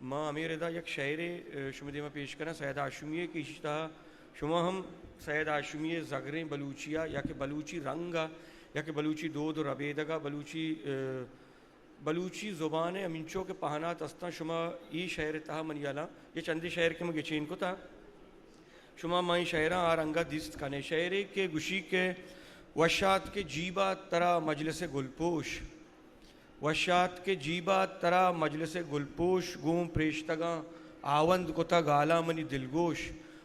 ما ہمے ردا یک شئیرے، اے، شمئے دیما پیش کناں، سید ہاشمی ءِ، کہ ایشی تہا شما ہم سید ہاشمی ءِ زگریں بلوچی ءَ یا کہ بلوچی رنگ ءَ یا کہ بلوچی دود ءُ ربیدگ ءَ، بلوچی، اے، بلوچی زبان ءِ ہمینچو کہ پہنات استاں، شما اے شئیر ءِ تہا منی ہیالاں، اے چندے شئیر کہ من گچین کتاں، شما مئے شئیراں آ رنگ ءَ دیست کن ئے۔ شئیرے کہ گوشی کہ وش آتک ئے جیب ءَ ترا مجلس ءِ گلپوش، وش آتک ئے جیب ءَ ترا مجلس ءِ گلپوش، گوں پریشتگاں آوند کتہ گالاں منی دلگوش،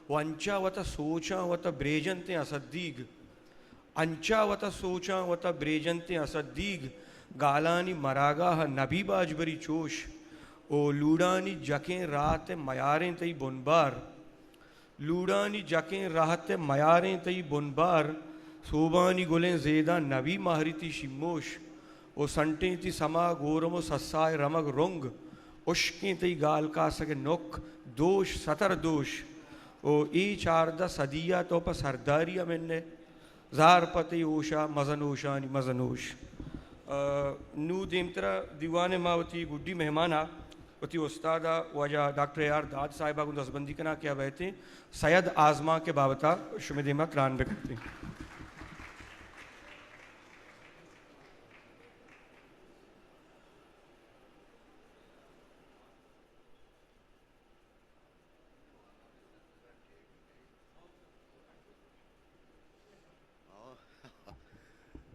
و انچا وت ءَ سوچاں وت ءَ بریجنتیں اسدیگ، انچا وت ءَ سوچاں وت ءَ بریجنتیں اسدیگ، گالانی مراگاہ ءَ نبی باجبری چوش، او لوڑانی جکیں راہت ءِ میاریں تئی بنبار، لوڑانی جکیں راہت ءِ میاریں تئی بنبار، سوبانی گلیں زیداں نبی ماہریتی شیموش، او سنٹیں تئی سما گورم و سسائے رمگ رنگ، اشکیں تئی گالکاسگ ءِ نک، دوش ستر دوش، او اے چاردہ صدی ءَ تو پہ سرداری ءَ منئے، زار پہ تئی ہوشا مزن ہوشانی مزن ہوش۔ آ، نوں دیمترا دیوان ءَ ما وتی گڈی مہمانا، وتی استادا واجہ ڈاکٹر اے آر داد صاحبا گوں دزبندی کناں کہ آ بئیتیں سید آزمانک ءِ بابتا شمئے دیما تران بکنتیں۔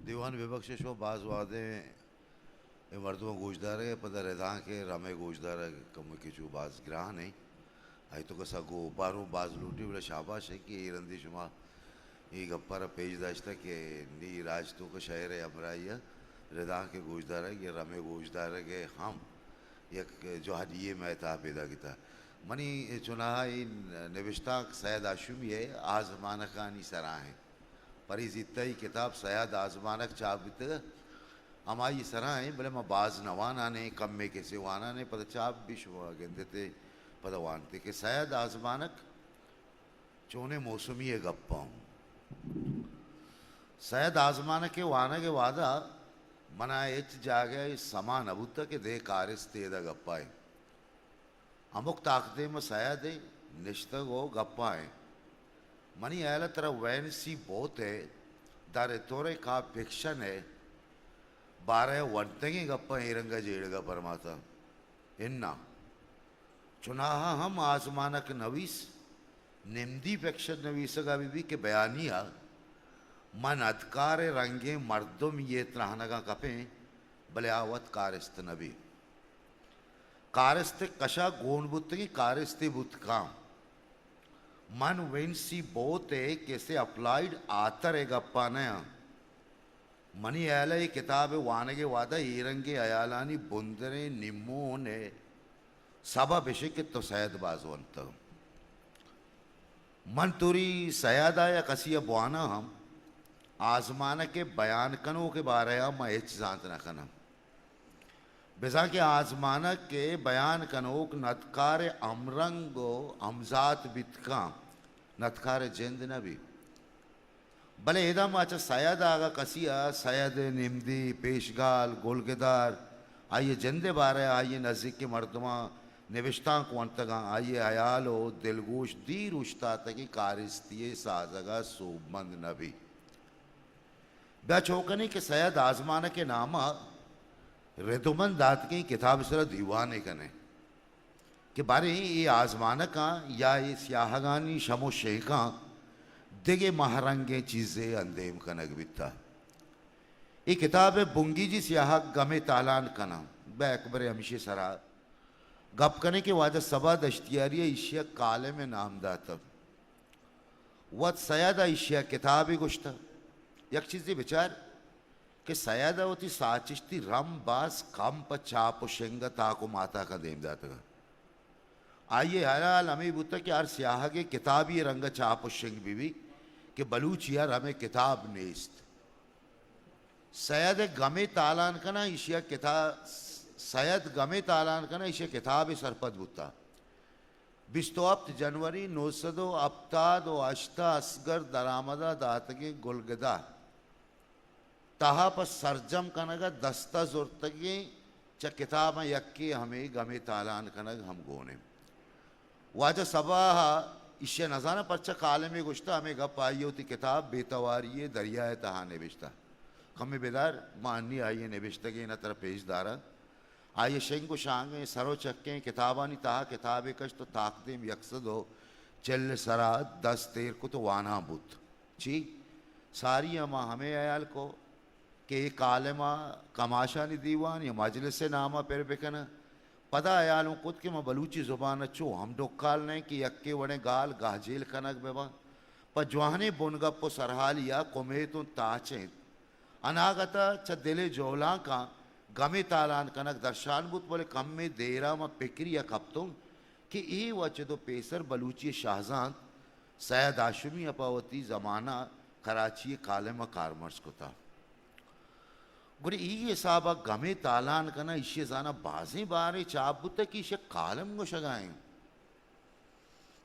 دیوان ببخش، شما باز وہدے اے مردم گوشدارگ ءَ پدا ردانک ءِ رم ءِ گوشدارگ کمکے چو باز گران ایں۔ آئی تو کسا گو باروں باز لوٹی، بلے شاباش ایں کہ اے رندی شما اے گپ ءَ را پیش داشتہ کہ نی راج توک ءَ شئیر ءِ ہمراہی ءَ ردانک ءِ گوشدارگ یا رم ءِ گوشدارگ ءِ ہم یک جوانی یے مئے تہا پیدا کتہ۔ منی چوناہا اے نبشتانک سید ہاشمی ءِ آزمانکانی سرا ایں۔ پریزیت ءَ اے کتاب سید آزمانک چاپ بیتگ، ہمائی سرا ایں، بلے ما باز نہ وانان ایں، کمے کسے وانان ایں، پدا چاپ بی، شما گندتے پدا وانتے کہ سید آزمانک چونیں موسمی ءِ گپاں۔ سید آزمانک ءِ وانگ ءِ وہدا منا ہچ جاگہ ءَ سما نہ بوتہ کہ دگہ کارستے ادا گپا ایں۔ ہمک تاکدیم ءَ سید ایں، نشتگ و گپا ایں۔ منی ہیال ءَ ترا وینسی بوت ءِ دا ریتورک ءَ فکشن ءِ بارہ ءَ ونتگیں گپاں اے رنگ ءَ جیڑگ ءَ پرماتہ۔ اناں چوناہا ہم آزمانک نویس نمدی فکشن نویسگ ءَ بہ بیت کہ بیانی ءَ من ادکار ءِ رنگیں مردم یے تراہنگاں کپیں، بلے آ وت کارست نہ بیت۔ کارست ءِ کشا گون بوتگیں کارستے بوت کاں۔ من وینسی بوت ءِ کسے اپلائیڈ آتر ءِ گپا نہ آں۔ منی ہیال ءَ اے کتاب ءِ وانگ ءِ وہدا اے رنگیں ہیالانی بندریں نیمون ءِ سبب اش کہ تو سید باز ونتگ۔ من توری سید ءَ یا کسی ءَ بواناں ہم، آزمانک ءِ بیان کنوک ءِ بارہ ءَ من ہچ زانت نہ کناں۔ بزاں کہ آزمانک ءِ بیان کنوک ندکار ءِ ہمرنگ و ہمزات بیت کاں، ندکار ءِ جند نہ بیت۔ بلے ادا ما چہ سید ءَ اگاں کسی ءَ سید ءِ نمدی، پیشگال، گلگدار، آئی ءِ جند ءِ بارہ ءَ آئی ءِ نزیکیں مردماں نبشتانک ونتگاں، آئی ءِ ہیال و دلگوش دیر اوشتاتگیں کارستی ءِ سازگ ءَ سوبمند نہ بیت۔ بیا چو کنیں کہ سید آزمانک ءِ نام ءَ ردومند داتگیں کتاب ءِ سرا دیوانے کنیں۔ کہ باریں اے آزمانکاں یا اے سیاہگانی شم و شینکاں دگہ مہرنگیں چیزے اندیم کنگ بیتہ۔ اے کتاب ءِ بنگیجی سیاہگ گمے تالان کناں۔ بہ اکبر ہمیشی سرا گپ کنیں کہ واجہ صبا دشتیاری ءَ ایشی ءَ کالم ءِ نام داتگ۔ وت سید ءَ ایشی ءَ کتابے گوشتہ۔ یک چیزے بچار کہ سید ءَ وتی ساچشتی رم باز کم پہ چاپ و شنگ ءَ تاک و ماتاکاں دیم داتگ۔ آئی ءِ ہیال ہمے بوتگ کہ ہر سیاہگے کتابی رنگ ءَ چاپ و شنگ بہ بیت کہ بلوچی ءَ رمے کتاب نیست۔ سید ءِ گمے تالان کناں ایشی ءَ کتا-، سید گمے تالان کناں ایشی ءَ کتابے سرپد بوتہ۔ بیست و ہپت جنوری نو سد و ہپتاد و ہشت ءَ اصغر درآمد ءَ داتگیں گلگدار تہا پہ سرجم کنگ ءَ دست ءَ زرتگیں چہ کتاباں یکے ہمے گمے تالان کنگ ہم گون انت۔ واجہ صبا ءَ ایشی ءَ نزاناں پرچا کالمے گوشتہ، ہمے گپ آئی ءَ وتی کتاب بے تواری ءِ دریا ءِ تہا نبشتہ۔ کمے بدار، ما انی آئی ءِ نبشتگین ءَ ترا پیش داراں۔ آئی ءِ شنگ و شانگیں سر و چکیں کتابانی تہا کتابے کشت و تاکدیم یک سد و چل ءِ سرا دست ایر کت و وانان بوت۔ چی؟ ساری ءَ ما ہمے ہیال کو کہ اے کالم ءَ کماشانی دیوان یا مجلس ءِ نام ءَ پر بکناں۔ پدا ہیال اوں کت کہ ما بلوچی زبان ءَ چو ہم ڈکال نہ ایں کہ یکے وڑیں گال گہجیل کنگ بہ باں۔ پہ جوانیں بنگپ و سرحالی ءَ کمیت اوں تاچ انت۔ اناگت ءَ چہ دل ءِ جہلانکاں گمے تالان کنگ درشان بوت، بلے کمے دیر ءَ من پکری ءَ کپتوں کہ اے وت چد و پیسر بلوچی ءِ شاہزانت سید ہاشمی ءَ پہ وتی زمانہ کراچی ءِ کالم ءَ کارمرز کتہ۔ گڑا اے حساب ءَ گمے تالان کناں، ایشی ءَ زاناں بازیں بارے چاپ بوتہ کہ ایشی ءَ کالم گوشگ ءَ انت۔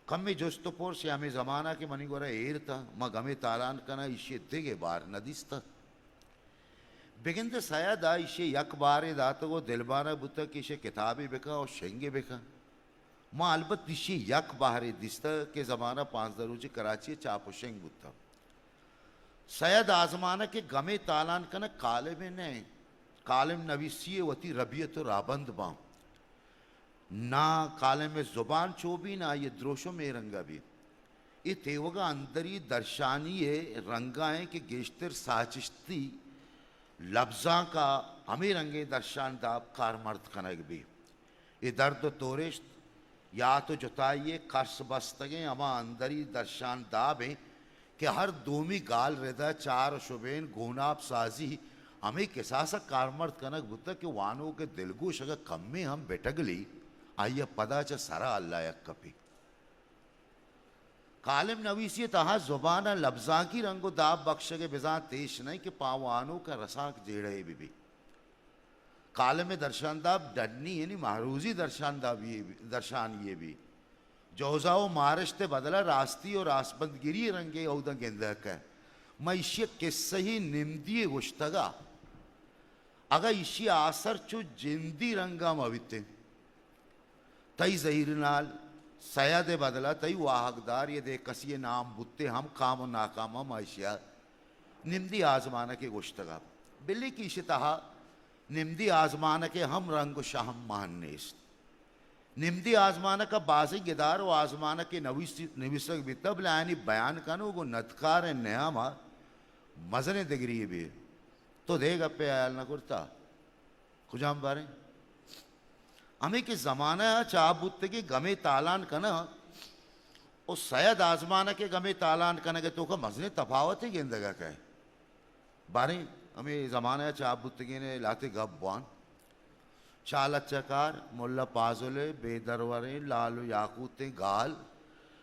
کمے جست و پرس یا ہمے زمانہ کہ منی گورا ایر تہ، ما گمے تالان کناں، ایشی ءِ دگہ بار نہ دیستہ۔ بگندے سید ءَ ایشی ءَ یک بارے داتگ و دلبانگ بوتگ کہ ایشی ءَ کتابے بکن و شنگے بکن۔ ما البت ایشی ءَ یک بہرے دیستہ کہ زمانہ پانزدہ روچی کراچی ءَ چاپ و شنگ بوتہ۔ سید آزمانک ءِ گمے تالان کنگ کالمے نہ انت۔ کالم نویسی ءِ وتی ربیت و رابند باں۔ نا کالم ءِ زبان چو بی، نا آئی ءِ دروشم اے رنگ ءَ بی۔ اے تیوگا اندری درشانی ءِ رنگ ءَ انت کہ گیشتر ساچشتی لبزانک ءَ ہمے رنگیں درشان داب کارمرد کنگ بی۔ اے درد و تورشت، یات و جتائی ءِ کرس بستگیں ہما اندری درشان داب انت کہ ہر دومی گالرد ءَ چار و شبین گوناپ سازی ہمے کساس ءَ کارمرد کنگ بوتگ کہ وانوک ءِ دلگوش اگاں کمے ہم بٹگلی، آئی ءَ پدا چہ سرا الایک کپی۔ کالم نویسی ءِ تہا زبان ءَ لبزانکی رنگ و داب بکشگ ءِ بزانت ایش نہ انت کہ پہ وانوک ءَ رسانک جیڑہ یے بہ بیت۔ کالم ءِ درشانداب ڈنی یعنی مہروزی درشاندابی، درشانی یے بی۔ جوزا و مارشت ءِ بدل ءَ راستی و راستبندگری ءِ رنگے اوداں گندگ کن۔ ما ایشی ءَ کسہی نمدی یے گوشتگ ءَ۔ اگاں ایشی ءِ آسر چو جندی رنگ ءَ مہ بیتیں۔ تئی زہیرنال سید ءِ بدل ءَ تئی واہگدار یا دگہ کسی ءِ نام بوتے ہم کام و ناکام ءَ ما ایشی ءَ نمدی آزمانکے گوشتگ ءَ۔ بلے کہ ایشی ءِ تہا نمدی آزمانک ءِ ہم رنگ و شہم مان نیست۔ نمدی آزمانک ءَ بازیں گدار و آزمانکے نویسی-، نویسگ بیتہ، بلے آیانی بیان کنوک و ندکار ءِ نیام ءَ مزنیں دگری یے بی۔ تو دگہ گپے ہیال نہ کرتہ؟ کجام باریں؟ ہمے کہ زمانہ ءَ چاپ بوتگیں گمے تالان کنگ و سید آزمانک ءِ گمے تالان کنگ ءِ توکا مزنیں تپاوتے گندگ ءَ کئے۔ باریں ہمے زمانہ ءَ چاپ بوتگیں لہتے گپ بوان۔ شاہ لچہ کار، ملا پازل ءِ بے دروریں لال و یاقوتیں گال،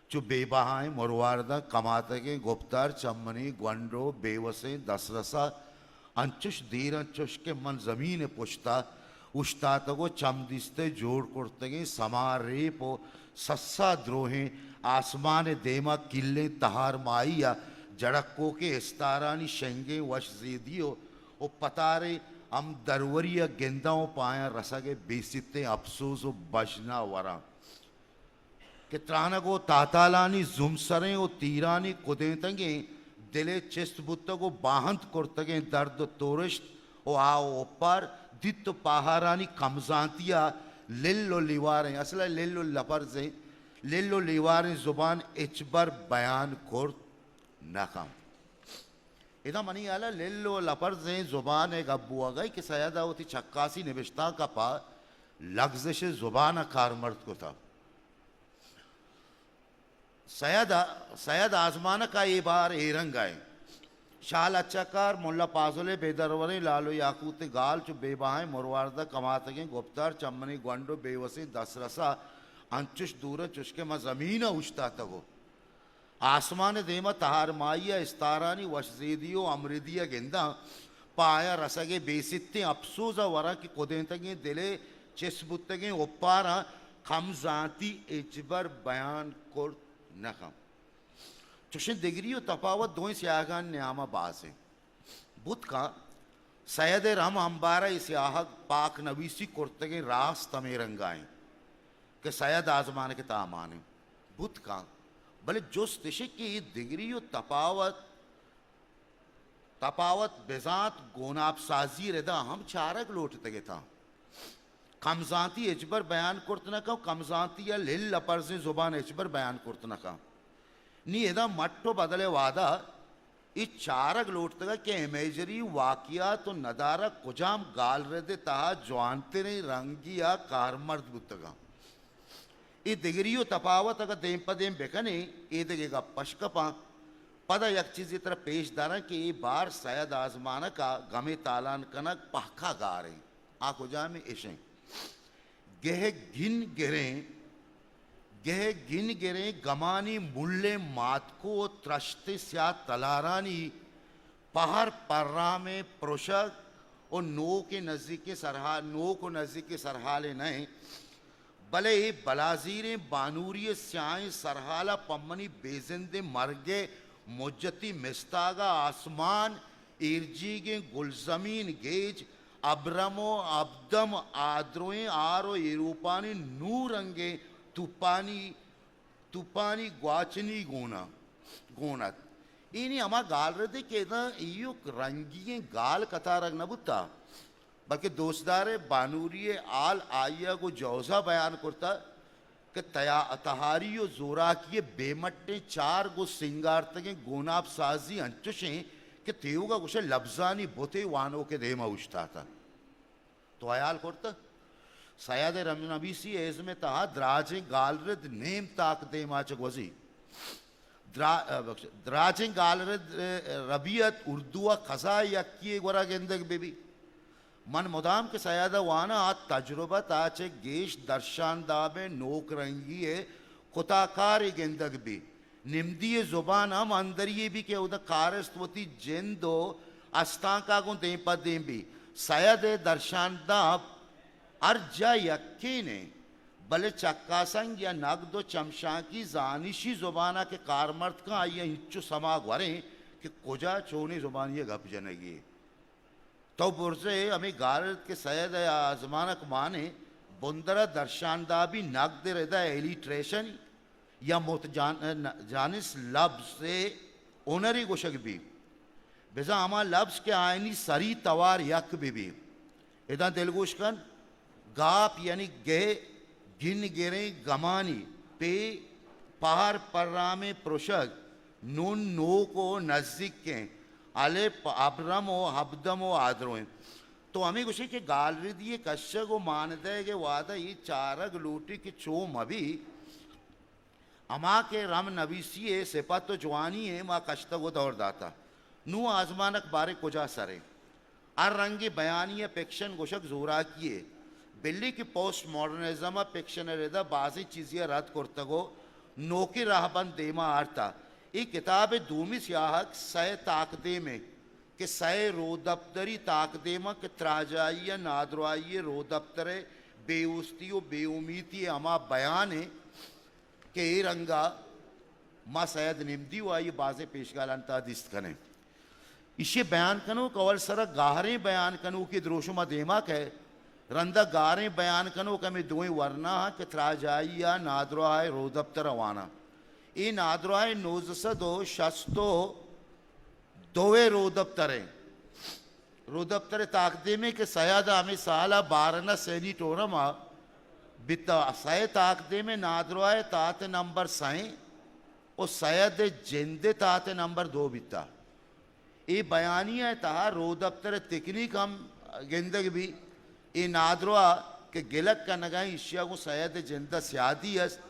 چو بے بہائیں مروارداں کماتگیں گپتار چہ منی گونڈ و بے وسیں دسترس ءَ انچش دیر انت چش کہ من زمین ءِ پشت ءَ اوشتاتگ و چم دیست ءِ جوڑ کرتگیں سما ریپ و سسا دروہیں آسمان ءِ دیم ءَ کلیں تہارماہی ءَ جڑکوکیں استارانی شنگیں وش زیدی و، و پتاریں ہم دروری ءَ گنداں و پہ آیاں رسگ ءِ بے سیتیں اپسوز و بژن ءَ وراں۔ کہ ترانگ و تاتالانی زمسریں و تیرانی کدینتگیں دل ءِ چست بوتگ و باہند کرتگیں درد و تورشت و آہ و اپار دیت و پاہارانی کمزانتی ءَ لل و لیواریں، اصل ءَ لل و لپرزیں، لل و لیواریں زبان ہچبر بیان کرت نہ کنت۔ ادا منی ہیال ءَ لل و لپرزیں زبان ءِ گپ بوگ ءَ کہ سید ءَ وتی چکاسی نبشتانک ءَ پہ لگزش ءِ زبان ءَ کارمرد کتگ۔ سید ءَ، سید آزمانک ءَ اے بار اے رنگ ءَ انت۔ شال اچکار، ملا پازل ءِ بے دروریں لال و یاقوتیں گال چو بے بہائیں مروارد ءَ کماتگیں گپتار چمنی گونڈ و بے وسیں دسترس ءَ انچش دور انت چش کہ من زمین ءَ اوشتاتگ و آسمان ءِ دیم ءَ تہارماہی ءَ استارانی وشزیدی و امردی ءَ گنداں، پہ آیاں رسگ ءِ بے ستیں اپسوز ءَ وراں کہ کدینتگیں دل ءِ چست بوتگیں اوپاراں کم زانتی ہچبر بیان کرت نہ کنت۔ چشیں دگری و تپاوت دوئیں سیاہگانی نیام ءَ باز انت۔ بوت کنت سید ءِ رم امبار ءَ اے سیاہگ پاک نویسی کرتگیں راست ہمے رنگ ءَ انت کہ سید آزمانک ءِ تہا مان انت۔ بوت کنت، بلے جست اش انت کہ اے دگری و تپاوت، تپاوت بزانت گوناپ سازی ءِ ردا ہم چارگ لوٹتگ اتاں۔ کمزانتی ہچبر بیان کرت نہ کن، کمزانتی ءَ لل اپرزیں زبان ہچبر بیان کرت نہ کن۔ نی ادا مٹ و بدل ءِ وہدا اے چارگ لوٹتگ کہ امیجری، واقعات و ندارہ کجام گالرد ءِ تہا جوانتریں رنگی ءَ کارمرد بوتگاں۔ اے دگری و تپاوت اگاں دیم پہ دیم بکنیں، اے دگہ گپ اش کپاں۔ پدا یک چیزے ترا پیش داراں کہ اے بار سید آزمانک ءَ گمے تالان کنگ پہکا گار انت۔ آ کجام انت؟ اش انت۔ گہ گن گریں، گہ گن گریں گمانی ملیں ماتکو و ترشتیں سیاہ تلارانی پہر پرامیں پرشگ و نوکیں نزیکیں سرحال، نوک و نزیکیں سرحالے نہ انت، بلے اے بلازیریں بانوری ءِ سیاہیں سرحال ءَ پہ منی بے زندیں مرگ ءِ مجتی مستاگ ءَ آسمان ایرجیگیں گلزمین گیج، ابرم و ابدم آدروئیں آر و ایروپانی نو رنگیں توپانی، توپانی گواچنی گون ءَ، گون ات۔ اے نی ہما گالردے کہ ادا ایوک رنگی ئیں گال کتارگ نہ بوتا، بلکہ دوستدار ءِ بانوری ءِ حال آئی ءَ گوں جوزہ بیان کرتا کہ تیا-، تہاری و زوراکی ءِ بے مٹیں چار گوں سنگارتگیں گوناپ سازی انچش انت کہ تیوگا گوشئے لبزانی بتے وانوک ءِ دیما اوشتاتہ۔ تو ہیال کرتہ؟ سید ءِ رمزنویسی ءِ ازم ءِ تہا دراجیں گالرد نیم تاک دیما چہ گوزی۔ درا-، ءَ، بخش، دراجیں گالرد، ءَ، ربیت اردو ءَ قضا یکی ءِ گورا گندگ بہ بیت۔ من مدام کہ سید ءَ واناں، آ تجربت ءَ چہ گیش درشاندابیں نوک رنگی ءِ کتاکارے گندگ بیت۔ نمدی ءِ زبان ہم اندری یے بیت کہ اودا کارست وتی جند و استانک ءَ گوں دیم پہ دیم بیت۔ سید ءِ درشانداب ہر جاہ یکین انت، بلے چکاسنگ یا نگد و چمشانکی زانشی زبان ءَ کہ کارمرد کن، آئی ءَ انچو سما گوریں کہ کجا چونیں زبانی ءَ گپ جنگی۔ تو برزئے ہمے گالرد کہ سید ءِ آزمانک مان انت، بندر ءَ درشاندابی نگد ءِ ردا الیٹریشن یا متجان-، جانس لبز ءِ ہنرے گوشگ بیت۔ بزاں ہما لبز کہ آیانی سری توار یک بہ بیت۔ ادا دلگوش کن، گاپ یعنی گہ گن گریں گمانی، پے پہر پرامیں پرشگ، نون نوک و نزیکیں، الپ ابرم و ہبدم و آدروئیں۔ تو ہمے گوشے کہ گالردی ءِ کشگ و مان دئیگ ءِ وہد ءَ اے چارگ لوٹی کہ چو مہ بی، ہما کہ رم نویسی ءِ سپت و جوانی ءَ ما کشتگ و دور داتہ۔ نوں آزمانک باریں کجا سر انت؟ ہر رنگیں بیانی ءَ پکشن گوشگ زوراکی یے، بلے کہ پوسٹ ماڈرنزم ءَ پکشن ءِ ردا بازیں چیزے ءَ رد کرتگ و نوکیں راہبند دیما آرتہ۔ اے کتاب ءِ دومی سیاہگ سئے تاکدیم انت کہ سئے رودپتری تاکدیم انت کہ تراجائی ءُ نادراہی ءِ رودپتر ءِ بے اوستی و بے امیتی ءِ ہما بیان انت کہ اے رنگ ءَ ما سید نمدی و آئی ءِ بازیں پیشگالانی تہا دیست کنیں۔ ایشی ءِ بیان کنوک اول سرا گہریں بیان کنوکے دروشم ءَ دیما کئے، رندا گہریں بیان کنوک ہمے دوئیں ورنا کہ تراجائی ءُ نادراہ ءِ رودپتر ءَ واناں۔ اے نادراہ ءِ نوزدہ سد و شست و دو ءِ رودپتر انت۔ رودپتر ءِ تاکدیمے کہ سید ءَ ہمے سال ءَ بارن ءَ سینیٹورم ءَ بیتہ، سئے تاکدیم ءِ نادراہ ءِ تات نمبر سئیں و سید ءِ جند ءِ تات نمبر دو بیتہ۔ اے بیانیہ ءِ تہا رودپتر ءِ تکنیک ہم گندگ بیت۔ اے نادراہ کہ گلگ کنگ ءَ انت، ایشی ءَ گوں سید ءِ جند ءَ سیادی است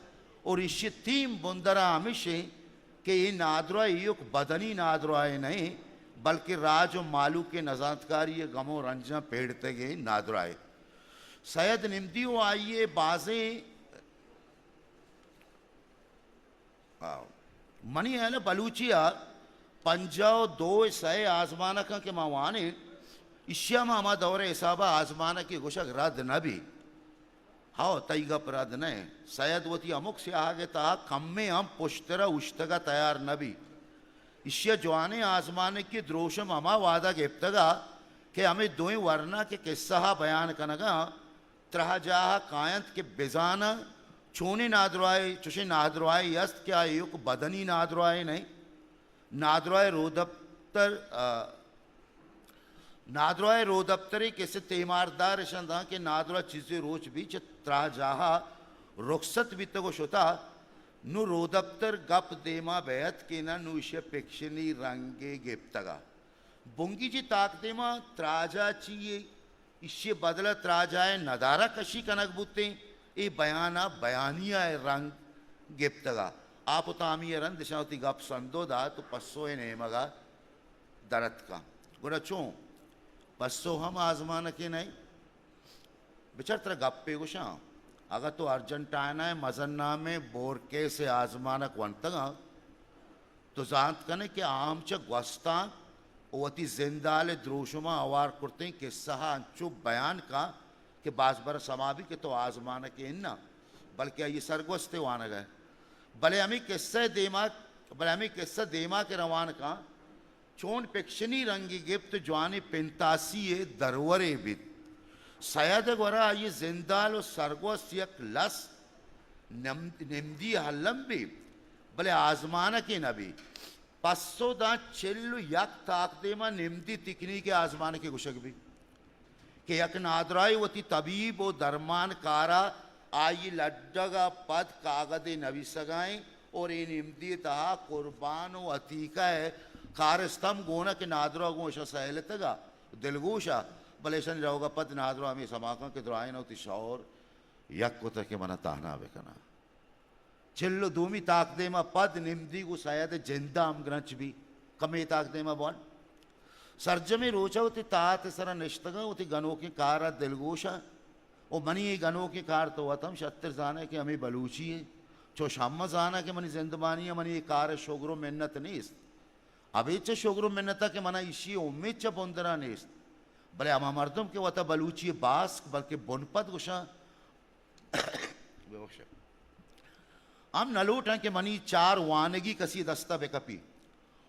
اور ایشی ءِ تھیم بندر ءَ ہمیش انت کہ اے نادراہ ایوک بدنی نادراہے نہ انت، بلکیں راج و مہلوک ءِ نزانتکاری ءِ گم و رنجاں پیڑتگیں نادراہے۔ سید نمدی و آئی ءِ بازیں، آ، منی ہیال ءَ بلوچی ءَ پنجاہ و دو ءِ سئے آزمانکاں کہ ما وانیں، ایشی ءَ ما ہما دور ءِ حساب ءَ آزمانکے گوشگ رد نہ بیت۔ ہو، تئی گپ رد نہ انت۔ سید وتی ہمک سیاہگ ءِ تہا کمے ہم پشتر ءَ اوشتگ ءَ تیار نہ بیت۔ ایشی ءَ جوانیں آزمانکی دروشم ہما وہد ءَ گپتگ ءَ کہ ہمے دوئیں ورنا کہ قصہ ءَ بیان کنگا، تراہ جاہ ءَ کاینت کہ بزاناں چونیں نادراہے، چوشیں نادراہے است کہ آ ایوک بدنی نادراہے نہ انت۔ نادراہ رودپتر، آ، نادراہ رودپترے کسے تیماردار اشاں داں کہ نادراہ چیزے روچ بی چہ تراہ جاہ ءَ رخصت بیتگ و شتا، نوں رودپتر گپ دیما بیت کہ نہ نوں ایشی ءَ پکشنی رنگے گپتگا۔ بنگیجی تاک دیما تراجا چی یے، ایشی بدل ءَ تراجا ءِ ندارہ کشی کنگ بوتیں، اے بیان ءَ بیانی ءِ رنگ گپتگ ءَ۔ آپ و تامی ءَ رند اشاں وتی گپ سندو دات و پسو ءِ نیمگ ءَ در اتکاں۔ گڑا چون؟ پسو ہم آزمانکے نہ انت؟ بچار ترا گپے گوشاں، اگاں تو ارجنٹائنا ءِ مزن نامیں بورکیس ءِ آزمانک ونتگ انت، تو زانت کن ئے کہ آ ہم چہ گوستانک و وتی زندال ءِ دروشماں ہوار کرتیں کسہ ءَ انچو بیان کن کہ باز بر سما بی کہ تو آزمانکے اناں، بلکہ آئی ءِ سرگوستے وانگ ءَ ئے۔ بلے ہمے کسہ ءِ دیما، بلے ہمے کسہ دیما کہ روان کن، چون پکشنی رنگے گپت، جوانیں پنتاسی ءِ درورے بیت۔ سید ءِ گورا آئی ءِ زندال و سرگوست یک لس نم-، نمدی الم بی، بلے آزمانکے نہ بی۔ پسو داں چل و یک تاکدیم ءَ نمدی تکنیک ءِ آزمانکے گوشگ بی کہ یک نادراہے وتی طبیب و درمان کار ءَ آئی لڈگ ءَ پد کاگدے نویسگ ءَ انت اور اے نمدی ءِ تہا قربان و عتیقہ ءِ کارستمب گون ءَ کہ نادراہ گوں اشاں سہیلتگ ءَ دلگوش ءَ، بلے اشانی روگ ءَ پد نادراہ ہمے سما کن کہ دراہیں وتی شور یک کتہ کہ من ءَ تہنا بکناں۔ چل و دومی تاکدیم ءَ پد نمدی گوں سید ءِ جند ءَ ہمگرنچ بی۔ کمے تاکدیم ءَ بوان۔ سرجمیں روچ ءَ وتی تہت ءِ سرا نشتگاں، وتی گنوکیں کار ءَ دلگوش آں۔ و منی اے گنوکیں کار تو وت ہم شتر زانئے کہ ہمے بلوچی ایں۔ چوش ہم من زاناں کہ منی زندمانی ءَ منی اے کار ءِ شگر و منت نیست۔ ابید چہ شگر و منت ءَ کہ من ءَ ایشی ءِ امیت چہ بندر ءَ نیست۔ بلے ہما مردم کہ وت ءَ بلوچی ءِ باسک بلکہ بنپد گوشاں، ببخشے، ہم نہ لوٹاں کہ منی چار وانگی کسی دست ءَ بہ کپی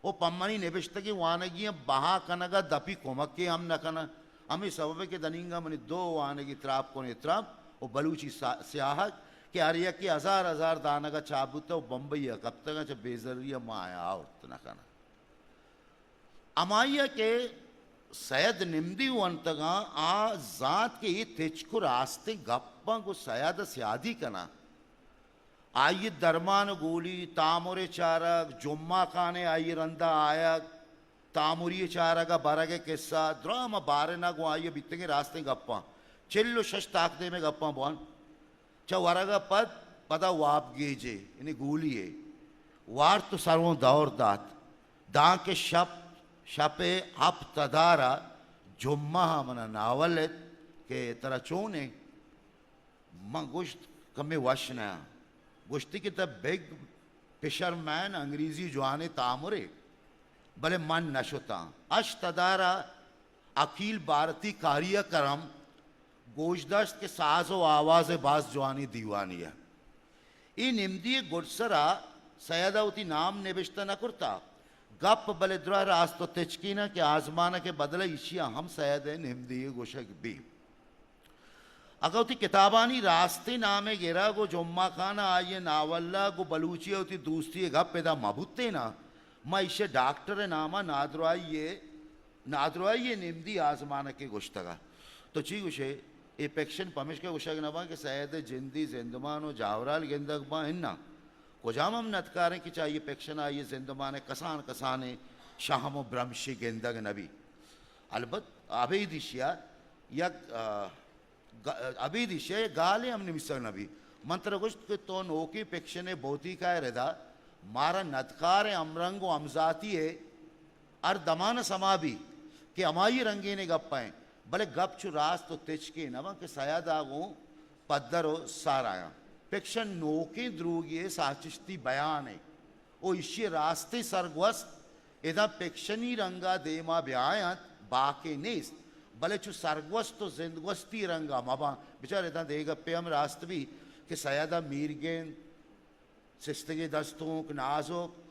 و پہ منی نبشتگیں وانگیاں بہا کنگ ءَ دپی کمکے ہم نہ کناں۔ ہمے سبب ءَ کہ دنینگا منی دو وانگی تراپ کنے ترمپ و بلوچی سا-، سیاہگ کہ ہر یکے ہزار ہزار دانگ ءَ چاپ بوتہ و بمبئی ءَ کپتگاں، چہ بے زری ءَ ما آیاں آورت نہ کناں۔ ہمائی ءَ کہ سید نمدی ونتگاں، آ زانت کہ اے تچک و راستیں گپاں گوں سید ءَ سیادی کناں۔ آئی ءِ درمان و گولی، تامر ءِ چارگ، جمعہ خان ءِ آئی ءِ رند ءَ آیگ، تامری ءِ چارگ ءَ برگ ءِ کسہ، دراہ ما بارن ءَ گوں آئی ءَ بیتگیں راستیں گپاں، چل و شش تاکدیم ءِ گپاں بوان۔ چہ ورگ ءَ پد پدا واب گیجے، یعنی گولی ءَ وارت و سروں دور دات۔ دانکہ شپ، شپ ءِ ہپت ادار ءَ جمعہ ءَ من ءَ ناول ات کہ ترا چون انت؟ من گوشت، کمے وش نہ آں۔ گوشتی کہ تہ بگ فشر مین، انگریزی جوانیں تامرے، بلے من نہ شتاں۔ ہشت ادار ءَ اکیل بھارتی کاریہ کرم گوش داشت کہ ساز و آواز ءِ باز جوانیں دیوانے ءَ۔ اے نمدی ءِ گڈسر ءَ سید ءَ وتی نام نبشتہ نہ کرتہ۔ گپ بلے دراہ راست و تچکین ءَ کہ آزمانک ءِ بدل ءَ ایشی ءَ ہم سید ءِ نمدی ءَ گوشگ بی۔ اگاں وتی کتابانی راستیں نام ءِ گرگ و جمعہ خان ءَ آئی ءِ ناول ءَ گوں بلوچی ءَ وتی دوستی ءِ گپ ادا مہ بوتیناں، ما ایشی ءَ ڈاکٹر ءِ نام ءَ نادراہی ءِ، نادراہی ءِ نمدی آزمانکے گوشتگ ءَ۔ تو چی گوشئے؟ اے پکشن پمیشکا گوشگ نہ باں کہ سید ءِ جندی زندمان و جاورال گندگ باں، اناں۔ کجام ہم ندکاریں کہ چہ آئی ءِ پکشن ءَ آئی ءِ زندمان ءِ کسان کسانیں شہم و برمشے گندگ نہ بی۔ البت ابید ایشی ءَ یک، آ، گ-، ابید ایشی ءَ یک گالے ہم نبیسگ نہ بی۔ من ترا گوشت کہ تو نوکیں پکشن ءِ بوتیکا ءِ ردا مارا ندکار ءِ ہمرنگ و ہمزاتی ءِ ہر دمان ءَ سما بی کہ ہمائی رنگینے گپ ءَ انت، بلے گپ چو راست و تچکے نہ بنت کہ سید ءَ گوں پدر و سار آیاں۔ پکشن نوکیں دروگی ءِ ساچشتی بیانے و ایشی ءِ راستیں سرگوست ادا پکشنی رنگ ءَ دیما بیاینت، باکے نیست، بلے چو سرگوست و زندگوستی رنگ ءَ مہ باں۔ بچار ادا دگہ گپے ہم راست بی کہ سید ءَ میرگند، سستگیں دستونک، نازک،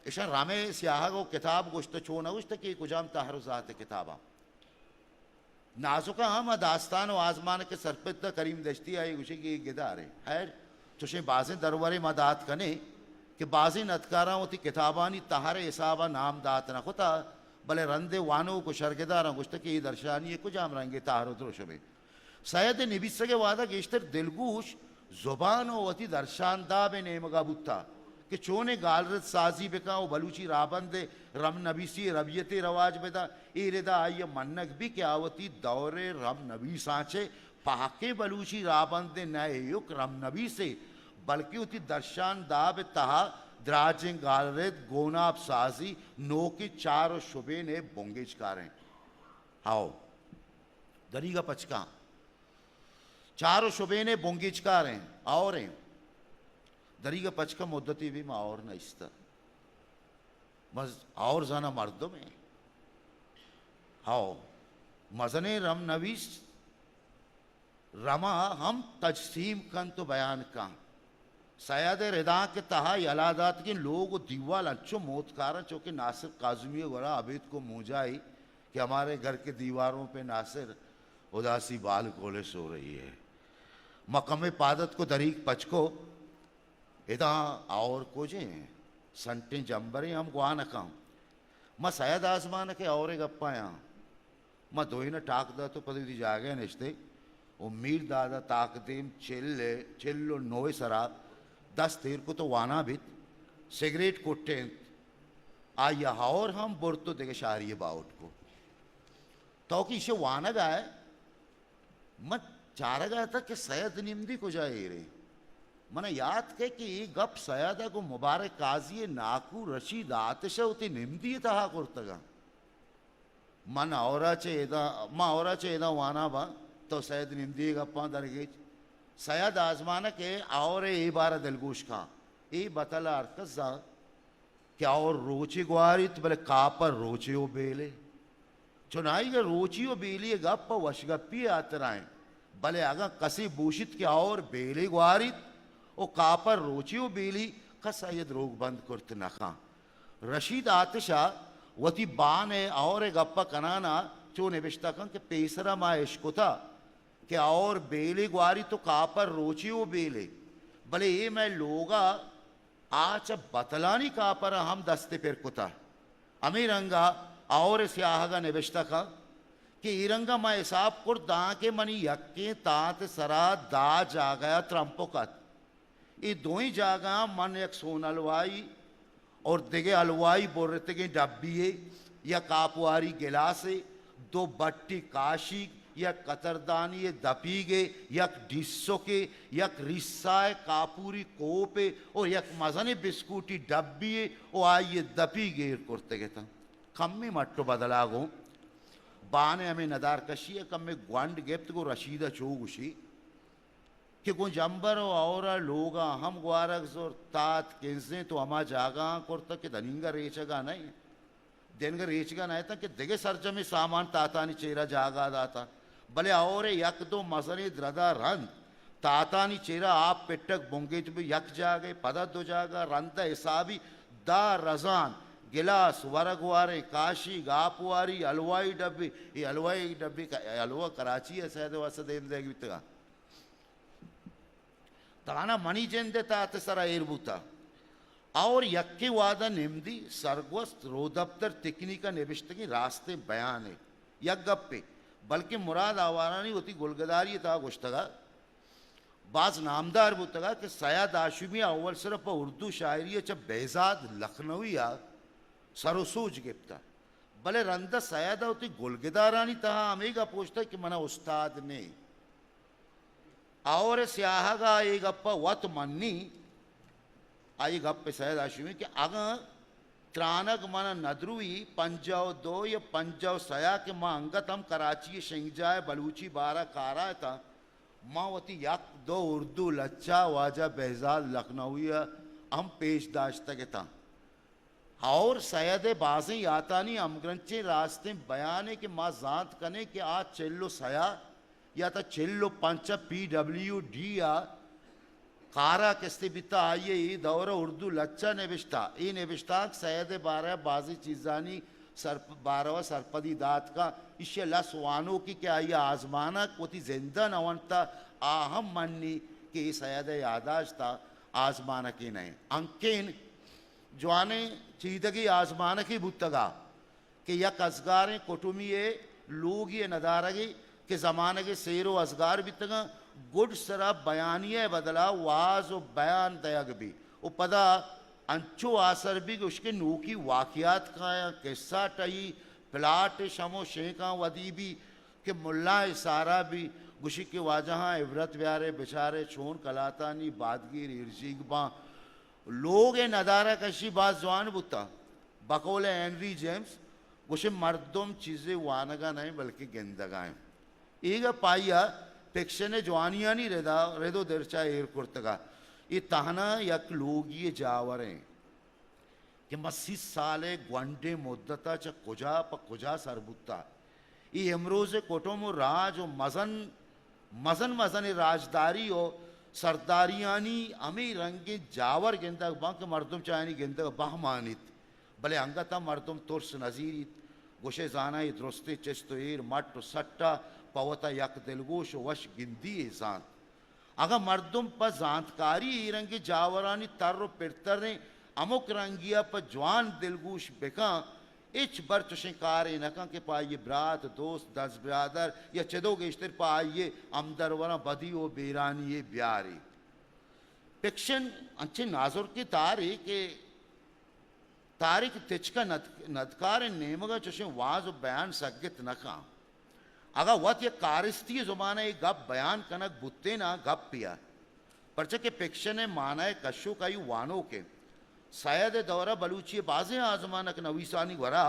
اشاں رمے سیاہگ و کتاب گوشت، چو نہ گوشت کہ اے کجام تہر و ذات ءِ کتاباں۔ نازک ءَ ہم داستان و آزمانک ءِ سرپد ءَ کریم دشتی ءَ گوشی کہ اے گدارے۔ خیر، چوشیں بازیں درورے ما دات کنیں کہ بازیں ندکاراں وتی کتابانی تہر ءِ حساب ءَ نام دات نہ کتا، بلے رندے وانوک و شرگداراں گوشتہ کہ اے درشانی ءِ کجام رنگے تہر و دروشمے۔ سید ءِ نبیسگ ءِ وہد ءَ گیشتر دلگوش زبان و وتی درشان داب ءِ نیمگ ءَ بوتہ کہ چونیں گالرد سازی بکن و بلوچی راہبند ءِ رم نبیسی ءِ ربیتے رواج بدن۔ اے رد ءَ آئی ءَ منگ بی کہ آ وتی دور ءِ رم نبیساں چہ پہکیں بلوچی راہبندے نہ ایوک رم نبیسے، بلکیں وتی درشان داب ءِ تہا دراجیں گالرد، گوناپ سازی، نوکیں چار و شبین ءِ بنگیجکاریں۔ ہاؤ، دریگ ءَ پچ کن۔ چار و شبین ءِ بنگیجکاریں، ہاؤریں۔ دریگ ءَ پچ کن مدتے بی ما ہاؤر نہ ایستہ۔ مز-، ہاؤر زاناں مردمے۔ ہاؤ، مزنیں رم نویس رما ہم تجسیم کنت و بیان کنت۔ سید ءِ ردانک ءِ تہا یلہ داتگیں لوگ و دیوال انچو موتکار انت، چو کہ ناصر کاظمی ءِ گورا ابیتک و مونجائی کہ ہمارے گھر کے دیواروں پہ ناصر اداسی بال کولے سو رہی ہے۔ ما کمے پاد اتک و دریگ پچ کو، ادا ہاؤر کجیں؟ سنٹیں جمبریں ہم گوانکاں۔ ما سید آزمانک ءِ ہاؤر ءِ گپایاں۔ ما دوئین ءَ ٹاک دات و پد وتی جاگہ ءَ نشتیں و میر داد ءَ تاکدیم چل ءِ، چل و نو ءِ سرا دست ایر کت و وانان بیت، سگریٹ کٹینت۔ آئی ءَ ہاؤر ہم برت و دگہ شاری ءَ باہوٹ کو۔ تو کہ ایشی ءِ وانگ ءَ ئے، من چارگ ءَ اتاں کہ سید نمدی کجا ایریں۔ من ءَ یات کئے کہ اے گپ سید ءَ گوں مبارک قاضی ءِ ناکو رشید آتش ءَ وتی نمدی ءِ تہا کرتگاں۔ من ہاؤر ءَ چہ ادا، من ہاؤر ءَ چہ ادا وانان باں، تو سید نمدی ءِ گپاں درگیج۔ سید آزمانک ءِ ہاؤر ءِ اے بار ءَ دلگوش کن۔ اے بتل ءَ ہرکس زانت کہ ہاؤر روچے گواریت، بلے کاپر روچے و بیلے۔ چوناہی کہ روچی و بیلی ءِ گپ پہ وشگپی ءِ ہاترا انت، بلے اگاں کسے بوشیت کہ ہاؤر بیلے گواریت و کاپر روچے و بیلی، کس آئی ءَ دروگ بند کرت نہ کن۔ رشید آتش ءَ وتی بان ءِ ہاؤر ءِ گپ ءَ کنان ءَ چو نبشتہ کن کہ پیسر ءَ ما اشکتہ کہ ہاؤر بیلے گواریت و کاپر روچے و بیلے، بلے اے مئے لوگ ءَ آ چہ بتلانی کاپر ءَ ہم دست ءَ پر کتہ۔ ہمے رنگ ءَ ہاؤر ءِ سیاہگ ءَ نبشتہ کنت کہ اے رنگ ءَ من ہساب کرت دانکہ منی یکیں تانت ءِ سرا دہ جاگہ ءَ ترمپک ات۔ اے دوئیں جاگہاں من یک سون حلوائی اور دگہ حلوائی برتگیں ڈبی یے، یک آپواری گلاسے، دو بٹی کاشیگ، یک قطردانی ءِ دپیگے، یک ڈیسکے، یک ریسا ءِ کاپوری کوپے اور یک مزنیں بسکوٹی ڈبی یے و آئی ءِ دپیگ ایر کرتگ اتاں۔ کمے مٹ و بدلا گوں بان ءِ ہمے ندارکشی ءَ کمے گونڈ گپت، گوں رشید ءَ چو گوشی کہ گوں جمبر و ہئور ءَ لوگاں ہم گوارگ زرت، تات کنزیں تو ہما جاگہاں کرتگ کہ دنینگہ ریچگا نہ انت۔ دنگہ ریچگا نہ اتاں کہ دگہ سرجمیں سامان تاتانی چیرا جاگہ داتاں، بلے ہئور ءِ یک دو مزنیں دردا رند تاتانی چیرا آپ پٹگ بنگیج بہ یک جاگہ، پدا دو جاگہ، رندا حسابی دہ رزان گلاس، ورگ واریں کاشیگ، آپ واری، حلوائی ڈبی، اے حلوائی ڈبی ک-، حلوا کراچی ءَ سید ءِ واسطہ دیم دیگ بیتگاں۔ تانا منی جند ءِ تات ءِ سرا ایر بوتا۔ اور یکیں وہد ءَ نمدی سرگوست، رودپتر، تکنیک ءَ نبشتگیں راستیں بیانے، یک گپے، بلکیں مراد آوارانی وتی گلگداری ءِ تہا گوشتگ ءَ باز نامدار بوتگ ءَ کہ سید ہاشمی ءَ اول سر ءَ پہ اردو شاعری ءَ چہ بہزاد لکھنوی ءَ سر و سوج گپتہ، بلے رند ءَ سید ءَ وتی گلگدارانی تہا ہمے گپ گوشتگ کہ من ءَ استاد نے۔ ہئور ءِ سیاہگ ءَ اے گپ ءَ وت منی، آئی گپ ءَ سید ہاشمی کہ اگاں ترانگ من ءَ نہ دروی، پنجاہ و دو یا پنجاہ و سئے ءَ کہ ما انگت ہم کراچی ءِ شنگجاہ ءِ بلوچی بارہ ءَ کارا اتاں، ما وتی یک دو اردو لچہ واجہ بہزاد لکھنوی ءَ ہم پیش داشتگ اتاں۔ ہئور سید ءِ بازیں یاتانی ہمگرنچیں راستیں بیانے کہ ما زانت کنیں کہ آ چل و سئے ءَ یا تاں چل و پنچ ءَ پی ڈبلیو ڈی ءَ کار ءَ کستے بیتہ، آئی ءَ اے دور ءَ اردو لچہ نبشتہ۔ اے نبشتانک سید ءِ بارہ ءَ بازیں چیزانی سرپ-، باروا سرپدی دات کا، ایشی لس وانوکی کہ آئی آزمانک وتی زندہ نہ ونتا، آ ہم منی کہ اے سید یاداشتا آزمانکے نہ انت۔ انکین جوانیں چیدگی آزمانکے بوتگا کہ یک ازگاریں کٹمی لوگی ندارگی کہ زمانگ سیر و ازگار بیتگاں، گڈ سرا بیانیہ بدلا واز و بیان دیگ بی و پدا انچو آسر بی گوش کہ نوکی واقعات کایاں، قصہ ٹہی، پلاٹ شم و شینکاں ودی بی کہ ملا سارا بی گوشی کہ واجہاں عبرت بیارے، بچارے چون کلاتانی بادگیر ایرجیگ باں۔ لوگ ء ندارہ کشی باز جوان بوتاں۔ بقول ہنری جیمز گوشے مردم چیزے وانگا نہ بلکہ گندگا انت۔ ایگا پائیا فکشن ء جوانیانی ردا، رد و درچا ایر کرتگا۔ اے تہنا یک لوگی جاور انت کہ ما سی سال ء گونڈیں مدتا چہ کجا پہ کجا سر بوتا۔ اے امروز ء کٹم و راج و مزن، مزن مزن راجداری و سرداریانی ہمے رنگیں جاور گندگ باں کہ مردم چہ آیانی گندگ بہمانیت۔ بلے انگت ہم مردم ترس نزیریت۔ گوشے زاناں اے درستیں چست و ایر مٹ و سٹا پہ وتا یک دلگوش و وش گندی ئے زانت۔ اگاں مردم پہ زانتکاری اے رنگیں جاورانی تر و پرتریں ہمک رنگیا پہ جوان دلگوش بکن، ہچ بر چشیں کارے نہ کن کہ پہ آئی برات، دوست، دزبرادر یا چدو گیشتر پہ آئی ہمدروراں بدی و بیرانی یے بیاری۔ فکشن انچیں نازرکیں تارے کہ تاریخ تچک ء ند-، ندکاریں نیمگ ء چشیں واز و بیان سگت نہ کن۔ اگاں وت یک کارستی زبان ء اے گپ بیان کنگ بوتین ء گپے ء، پرچا کہ فکشن ء مانا ء کشوک آئی وانوک انت۔ سید ء دور ء بلوچی ء بازیں آزمانک نویسانی گورا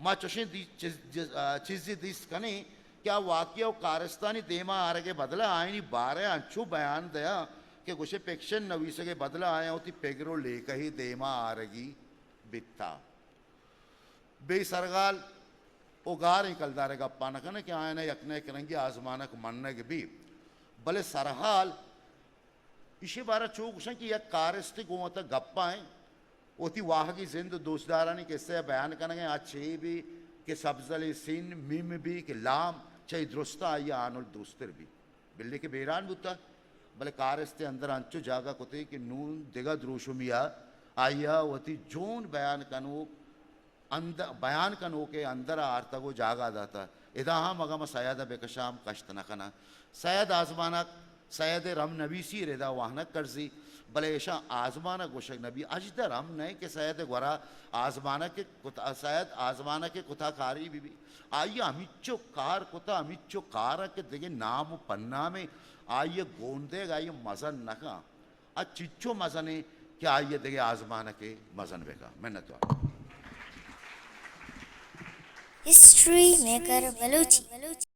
ما چشیں دی-، چیز-، جز-، آ، چیزے دیست کنیں کہ آ واقعہ و کارستانی دیما آرگ ء بدل ء آیانی بارہ ء انچو بیان دیاں کہ گوشے فکشن نویسگ ء بدل ء آیاں وتی پگر و لیکہے دیما آرگی بیتا۔ بے سرغال و گاریں کلدار ء گپا نہ کنیں کہ آیانا یک نہ یک رنگی آزمانک منگ بی، بلے سرحال ایشی بارہ چو گوشن کہ یک کارستے گوں وتا گپا ایں، وتی واہگی زند و دوستدارانی قصہ ء بیان کنگ ء، آ چے بی کہ سبزل سین میم بی کہ لام چہ درستا آئی آنل دوستر بی۔ بلے کہ بیران بوتا، بلے کارست ء اندر انچو جاگہ کتے کہ نون دگہ دروشمی ء آئی ء وتی جون بیان کنوک اند-، بیان کنوک ء اندر ء آرتگ و جاگہ داتہ۔ ادا ہم اگاں ما سید ء بکشاں ہم کشت نہ کناں۔ سید آزمانک، سید ء رم نویسی ء ردا وانگ کرزی، بلے ایشاں آزمانک گوشگ نبی۔ اجدر ہم نئے کہ سید ء گورا آزمانک ء کت-، سید آزمانک ء کتا کاری بی بی۔ آئی ء ہمیچو کار کتا، ہمیچو کار ء کہ دگہ نام و پنامے آئی ء گون دیگ آئی ء مزن نہ کن۔ ء چنچو مزنیں کہ آئی ء دگہ آزمانکے مزن بہ کن۔ منتوار۔ History maker Balochi.